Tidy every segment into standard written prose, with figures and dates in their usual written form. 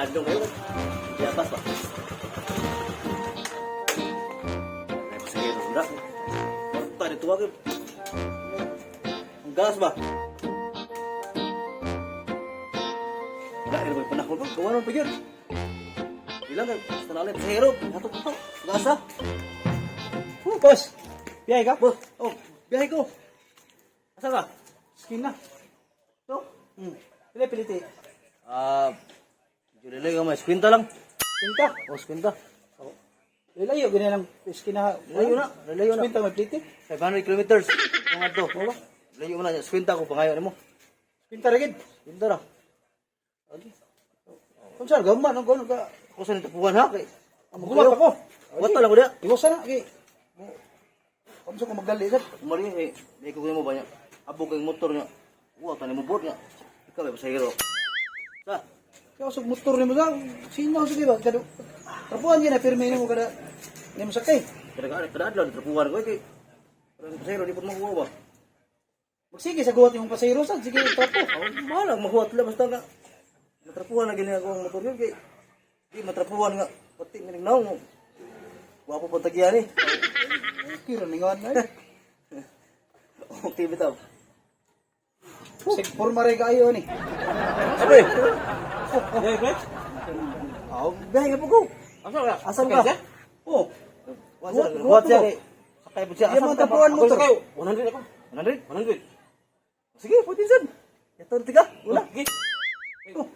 Hadlong kayo. Yapas ba? Ay, sige, sunda. Basta dito ako. Ang gas ba? Wala, rin ba panahon ko? Gawa naman pa yun. Ilang kayo? Basta na ulit. Sa hero. Hatok ko. Gas ha? Oh, boss. Biyahe ka? Boss, oh, biyahe ko. Asa ka? Skin na. So? Pili, piliti. Ah, medyo lalayo ka, may skwinta lang. Pinta. O, skwinta. Layo, ganyan lang. Skin na. Layo na, layo na. Pinta, may piliti. 500 kilometers. Yung ato. Layo mo na. Skwinta ko pangayon mo. Pinta rin. Skwinta ra. Okay. Kung saan, gawin man. Kung ka. Ako sa nitapuan ha. Kay. Magumat ako. Wata lang ko diya. Iwasan na. Okay. Kung saan ko magdali, sir. Kumari eh. May ko mo ba niya. Abog ang motor niya. Uwa tani mo board niya. Ikaw ay pasahero. Sa. Kaya sa motor ni mo sa. Sino sige ba? Kada. Trapuan yan na pirmi ni mo kada. Ni mo sakay. Kada ka kada adlaw nitapuan ko kay. Parang pasahero di po makuha ba. Magsige sa guwat yung pasahero sa. Sige, trapo. Oh, mahal ang mahuwat lang basta nga. Matrapuan na gini ako ang motor yun kay. Di matrapuan nga. Pati nga naong. Wapo pa tagyan eh. Okay, raningan na eh. Okay bitaw. Sige, forma rin kayo ni. Abre. Hey, pre. Oh, biyahe ka po ko. Asa ka? Asan ka? Oh, What siya kay? Sakay po siya. Iya, mga tapuan Ako motor. kayo. 100 ako. 100? 100. Sige, pwede sad. Ito tiga. Wala. Sige. Oh,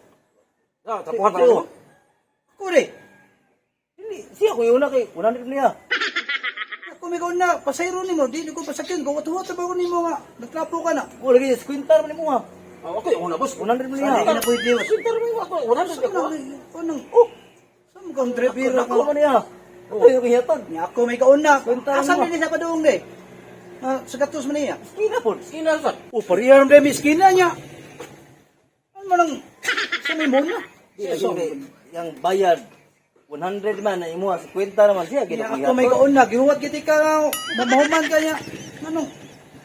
Ah, tapuhan pa Sige. ako. ako rin. Dili, siya ko yung una kay 100 niya. Ako may kaon na, pasahero ni mo, di ko pasakyan, gawat-huwat ba ko nimo nga, nagtrapo ka na. Oh, lagi squintar man nimo ha. Ah, okay, una boss. 100 man niya. Hindi na pwede boss. Sinter mo ako. 100 Saan ako. na, anong, oh, saan mo kang driver Ako ako? man niya. Oh, yung hihatag. Nya ako may kaon na, Kwenta asan mo. din sa padung day? Ah, sa gatos man niya. Skina po. Sina sir. Oh, pariyan day miskina niya. Ano man ang, sa may muna? Di lagi kay yang bayad 100 man na imo 50 naman siya Nya gid ako may kaon na, gihuwat giti ka, mamahuman ka niya. Anong,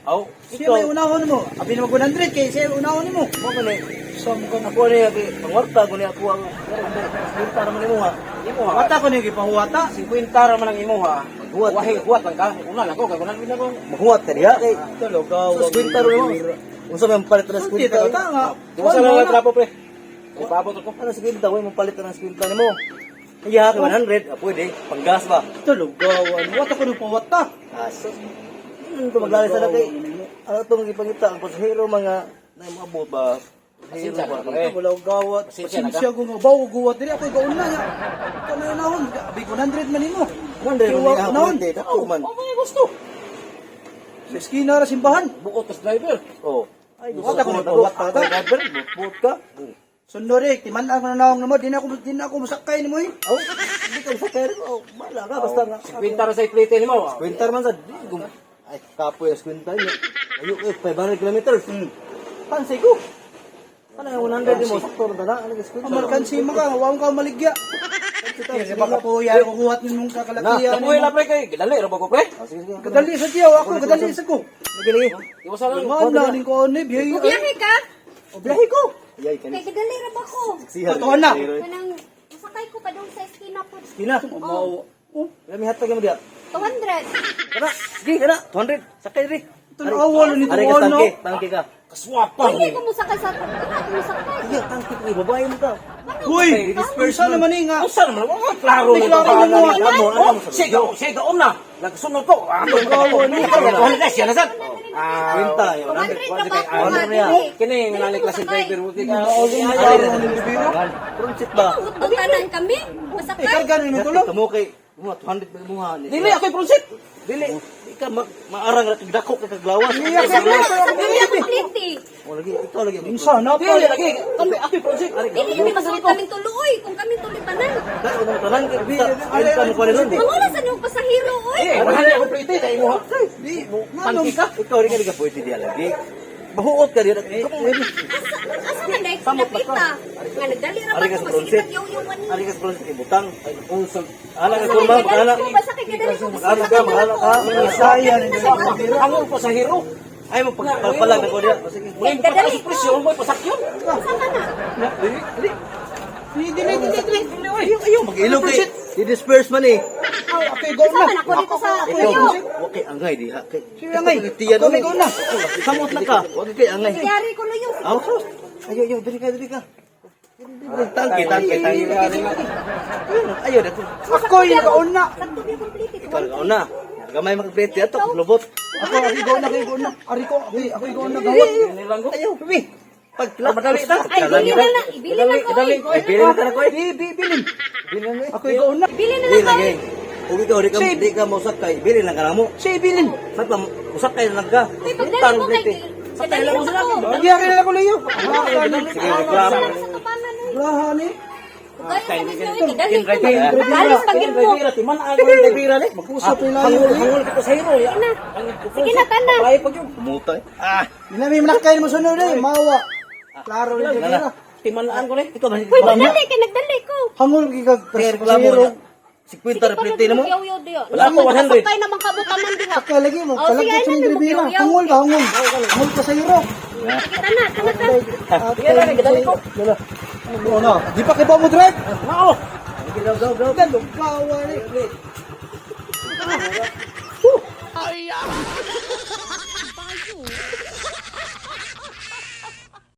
Aw, siya may unahon mo. Abi na mag 100 kay siya may unahon nimo. Mo man eh. Sa mo kang Ako ni kay pangwarta ko ni ako ang 50 naman nimo ha. Imo ha. Wata ko ni gipahuwata. 50 ra man ang imo ha. Huwat. Wahi huwat lang ka. Una lang ko kay 100 na ko. Mahuwat ka diha kay Talaga, So, 50 ro mo. Unsa man palit na Hindi 50? talaga nga. Di mo sa lang trapo pre. Ipabot ako. Ano 50 ko mo palit na ng 50 nimo. Iya kay 100, ah, pwede panggas ba. Talaga, wata ko nung pawata. Ah, so, ano to maglalay sa kay ano to magipangita ang pasahero mga na moabot ba. Pasahero Pasensya ba. na, pre. Wala ko gawat. Pasensya na Pasensya ko nga bawo guwat diri ako gaon na niya. Ito may unahon, abi 100 man nimo. 100 man Kiwa niya, unahon. pwede, dako man. Oh, mga gusto. Sa eskina ra simbahan. Buot tas driver. Oh. Ay, Wata ko nung pawata ta. Driver, buot ka. Sunod eh, timan-ang na naong namo, di na ako masakay nimo eh. Oh, hindi ka masakay. Oh, bahala ka basta nga. 50 ra sa iplite nimo. 50 man sa ay kapoy ang 50 niya. Ayo eh 500 kilometers. Pansay ko. Ano ang 100 mo sakto na tana ano ang 50. Amarkan si ka, wa ka maligya. Kasi baka po yan, kukuhat nung kakalakihan. Tapuhin na pre kay dali ra ba ko pre. Ah, sige sige. Kadali sa tiyaw ako, kadali sa ko. Lagi lagi. Iwasan lang. Man na ning ko ni biyahe. Biyahe ka? O biyahe ko. Yay kani. Kay kadali ra ba ko? Siya. Totoo na. Kanang masakay ko pa dong sa eskina po. Kina. Oh. Oh, Lami hatag mo diya. 200. Kana, sige kana 200. Sakay diri. Tanawa ni Ari ka tuwan no. tangke, tangke ka. Kaswapa Hindi ni. ko musakay sa Hindi ko musakay. Iya, tangke ko babae mo ka. Uy, unsa naman ni nga? Usa naman wa klaro May ni klaro to. mo. Ano, ano mo sa Siga, siga na. Nagsunod ko. Ah, ni na siya na sad. Ah, Kwenta, yun. 200 ra ba ko? Ano nga, niya? dili. Kini Dili nga nani ko klase musakay. driver wag ka. Prunsit ba? Hutdutanan kami. Eh, Masakay. karga ni mo tulong. Kamo kay mo 200 ba mo ha. Dili ako prunsit. Dili, di ka maarang ra kag dako kay kaglawas. Iya, Sa dili ako pliti. Oh, lagi ikaw lagi. Unsa na pa? Dili lagi. Kami ako prunsit. Dili kami masuot kaming tuloy kung kami tuloy tanan. Dai mo tanan kay basta mo pa ron. Mangula sa niyong pasahero oy. Eh, wala ako prite kay imo. Di, nganong Tangke ka. Ikaw rin ka di ka pwede diya lagi. Bahuot ka diya. Asa asa man dai Samot na ka. napita. Nga nagdali ra ba Ari ka ko sa masigit prunsit. yung yung wani. Ari ka sa prunsit kay butang. Unsa ala ka Asa kurma man ala. kadali ko basta kay kadali ko Mahala ka, mahala ka. Masaya ni Ang pasahero. Ay mo pagpalag na ko diya. Sige. Muli mo pataas presyo mo pasakyon. Asa man na? Dili, dili. Dili, dili, dili, dili. Ayaw, ayaw, mag-ilog kay. Di-disperse man eh. Ay, okay, go Asa na. man ako dito sa Ikaw, layo. wa kay angay diha. Kay. Sige, angay. Tiyan Ako, may go na. Samot na ka. Wa kay angay. Yari ko layo. Aw, ayo, ayo, diri ka, diri ka. Tangke, tangke, tangke. Ayo, dako. Ako yung nakauna. Sakto biya complete. Ikaw na una. Gamay makaplete ato, lobot. Ako, ako go na, ako go na. Ari ko, ako, ako go na gawat. Ayaw, bibi. Pag madali ta. Ay, bili na lang. Ibili na ko. Dali, bili na ka ko. Bi, bi, bilin. Ako go na. Bili na Bili lang lang ko. eh. Uwi ka, di ka, di ka mosakay. Bili lang ka na mo. Siya bilin. Sat lang, usakay na lang ka. Uy, pagdali ko kay Sakay lang ako. Nagyari na ako layo. Sige, reklamo. Sa sa tupangan oy. Lahan eh. Kaya ka ninyo, dali ko. Alis pag mo. Timan ang Rivera ni. Mag-usap yung layo eh. Hangol ka sa hero ya. Na. Sige na tanan. Ay pag yun. Kumuta eh. Ah, Hindi na may mo sunod eh. Mawa. Klaro rin na na. dito. Timan ko ni. Ikaw ba? Uy, pagdali kay nagdali ko. Hangol gigag. Kaya reklamo niya. 50 replete na mo. Wala ko, 100. Sakay naman kabutaman diha. Sakay lagi mo. Oh, sige, Kalagkit sa ay, yung Rivera. nabukyaw. Hangol ba? Hangol. Hangol pa sa iro. Sige tanan, tanan ta. Sige na, dali ko. Ano na? Di pa kibaw mo drive? Mao. Go, go, go. Gawa ni. Bayo.